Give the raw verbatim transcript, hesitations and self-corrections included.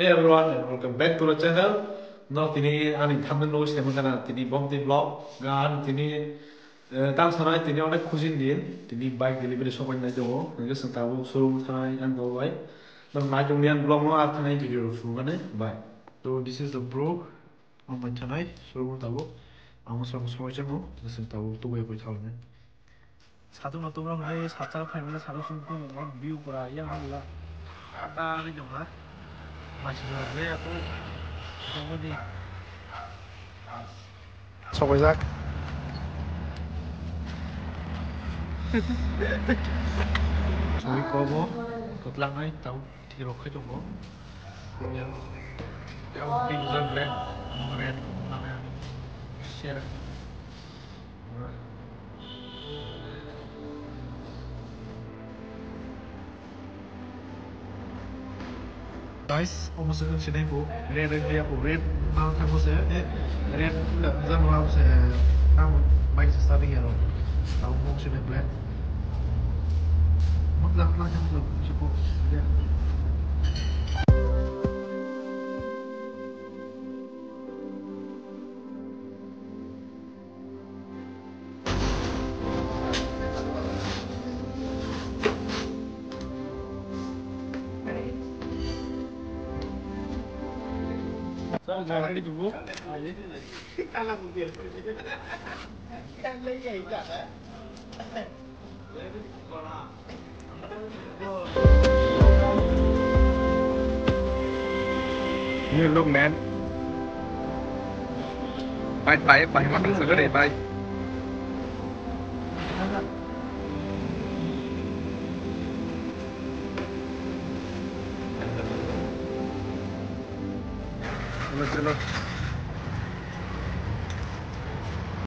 Hey everyone, welcome back to the channel. No, tini ani thumbnail nugwi saiman gana, tini Bomti vlog, gan tini, eh, tang sanai tini onek khusin din, tini bike delivery sopai nai tongo, hingke chwng tabuk showroom thanai ang bai. No, nai tongni ang vlog no ar thanai video rok sugane, bye. So this is the bro, ang bai thanai showroom tabuk, ang swrang soi chamo, chwng tabuk tubai bai thalne. Satung no tumrok hai sacha phaimani satung sung tumrok view pura yang hangla. Ata ri dong ha. Masih dong ya tu. Tunggu di. Sokoijak. Soi kobo. Kotlang hai tau. Tirok khai tongo. Yang, yang pink zone red, red, share. Guys, omo se wng sinai bo red wng ya bo red ma thang se, eh, red wng jang ma se, tamo bike se starting ya ro. Tamo mong sinai black. Mok jang ma thang se bo, ya. Ini look, man. Pai, pai, pai, makan segede, pai. Chalo, chalo.